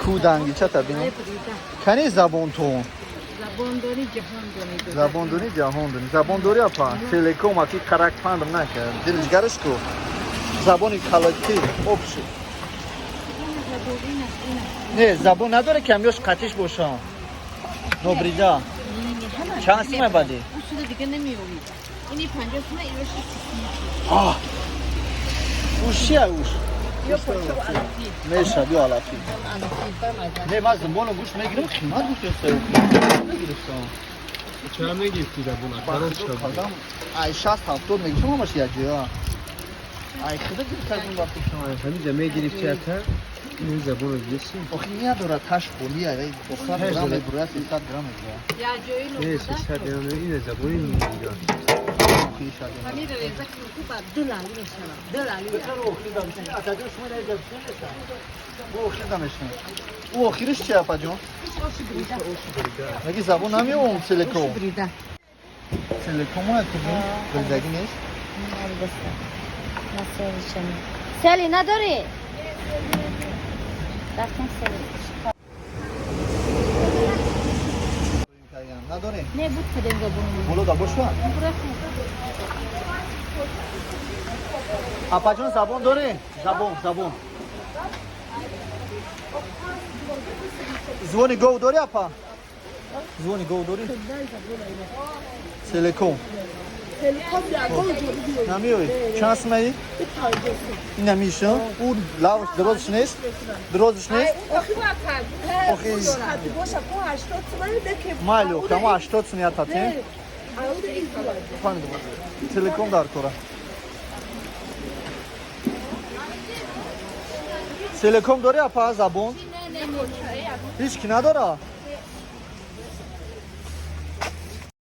Кӯдангича табинем. Кани забонтон? Забондонӣ ҷаҳон донӣ. Забондонӣ ҷаҳон донӣ. Забондорӣ апа? Телеком аки қарак пандам накард. Дилҷгараш ку. Забони коллектив общий. Не, забон надоре ки ҳамёш қатиш боша. Нобрида. Чанд сумай бади? Усуда дига намеёвӣ. Ини 50 сума, иро 60 сума. А! Уш чия уш? Ё почо алафи. Мешад ё алафи. Алафи бамаза. Не, ман зимбону гӯшт мегирам, қимат гуфтем. Мегирифтам. Чара мегирифти забона? Короче, Қадам ай 60 70 мегирифтам ҳамаш як ҷоя. Ай худа гирифтам вақти шумо. Ҳамиҷа мегирифти ака, ин забонро гирифти? Охи надорад таш холи ай 200 грамм мебурад, 300 грамм мебурад. Я ҷои Не, 300 грамм, ин забони мегирад. Охи шад. Ҳамира реза ку ба ду лали мешавад. Ду лали. Ӯ охириш чи апаҷон? Меги забон намеом телеком. Брида. Телеком ку бридагӣ нест? Сели надорӣ? Рафтем сели. Надорем. Не буд кадем забон. Боло да бошва. Апаҷон забон дорӣ? Забон, забон. Звони гов дорӣ апа? Звони гов дорӣ? Телеком. Намеёй. Чанд сумаи? Ин намеша? Ӯ лавш дорозиш нест? Дорозиш нест? Охи майли охи, ама 80 сум ятатем. Телеком дар кора. Телеком дорӣ апа забон? Ҳеҷ ки надора?